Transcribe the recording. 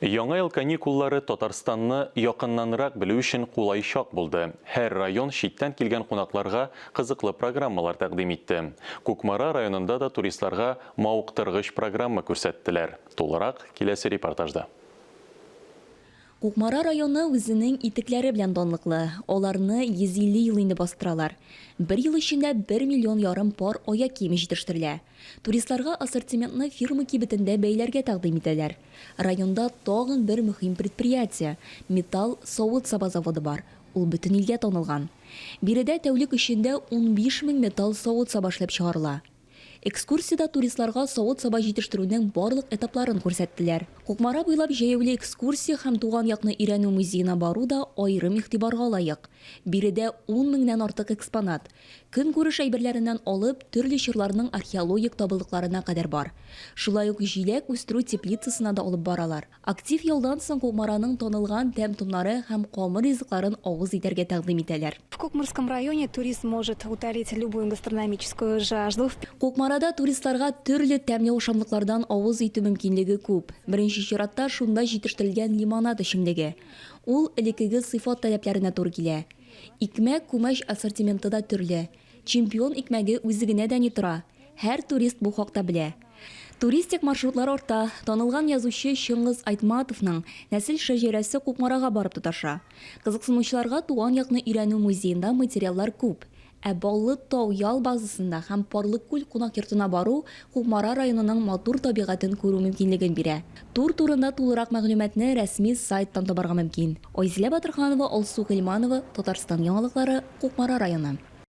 Яңа ел каникуллары Татарстанны якыннанрак белү өчен кулай чак булды. Һәр район читтән килгән кунакларга кызыклы программалар тәкъдим итте. Кукмара районында да туристларга мавыктыргыч программа күрсәттеләр. Тулырак, киләсе репортажда. Кукмара районы үзенең итекләре белән данлыклы. Аларны 150 ел инде бастыралар. Бер ел эчендә бер миллион ярым пар аяк киеме җитештерелә. Туристларга ассортиментны фирма кибетендә бәяләргә тәкъдим итәләр. Районда тагын бер мөһим предприятие, металл савыт-саба заводы бар, ул бөтен илгә танылган. Биредә тәүлек эчендә 15 мең металл савыт-саба эшләп чыгарыла. Экскурсиядә туристларга савыт-саба җитештерүнең барлык этапларын күрсәттеләр. Кукмара буйлап җәяүле экскурсия һәм туган якны өйрәнү музеена бару да аерым игътибарга лаек. Биредә ун меңнән артык экспонат. Көнкүреш әйберләреннән алып, төрле чорларның археологик табылдыкларына кадәр бар. Шулай ук җиләк үстерү теплицасына да алып баралар. Актив ялдан соң Кукмараның танылган тәм-томнары һәм камыр ризыкларын авыз итәргә тәкъдим итәләр. В Кукмарском районе турист может утолить любую гастрономическую жажду. Кукмарада туристларга төрле тәмле ашамлыклардан авыз итү мөмкинлеге күп. Беренче чиратта шунда җитештерелгән лимонад эчемлеге. Ул элеккеге сыйфат таләпләренә туры килә. Икмәк, күмәч ассортименты да төрле. Чемпион икмәге үзе генә дә ни тора! Һәр турист бу хакта белә. Туристик маршрутлар арта. Танылган язучы Чыңгыз Айтматовның нәсел шәҗәрәсе Кукмарага барып тоташа. Кызыксынучыларга туган якны өйрәнү музеенда материаллар күп. Ә Баллы тау ял базасында һәм Парлы күл кунак йортына бару Кукмара районының матур табигатен күрү мөмкинлеген бирә. Тур турында тулырак мәгълүматны рәсми сайттан табарга мөмкин. Айзилә Батырханова, Алсу Гыйльманова, Татарстан яңалыклары, Кукмара районы.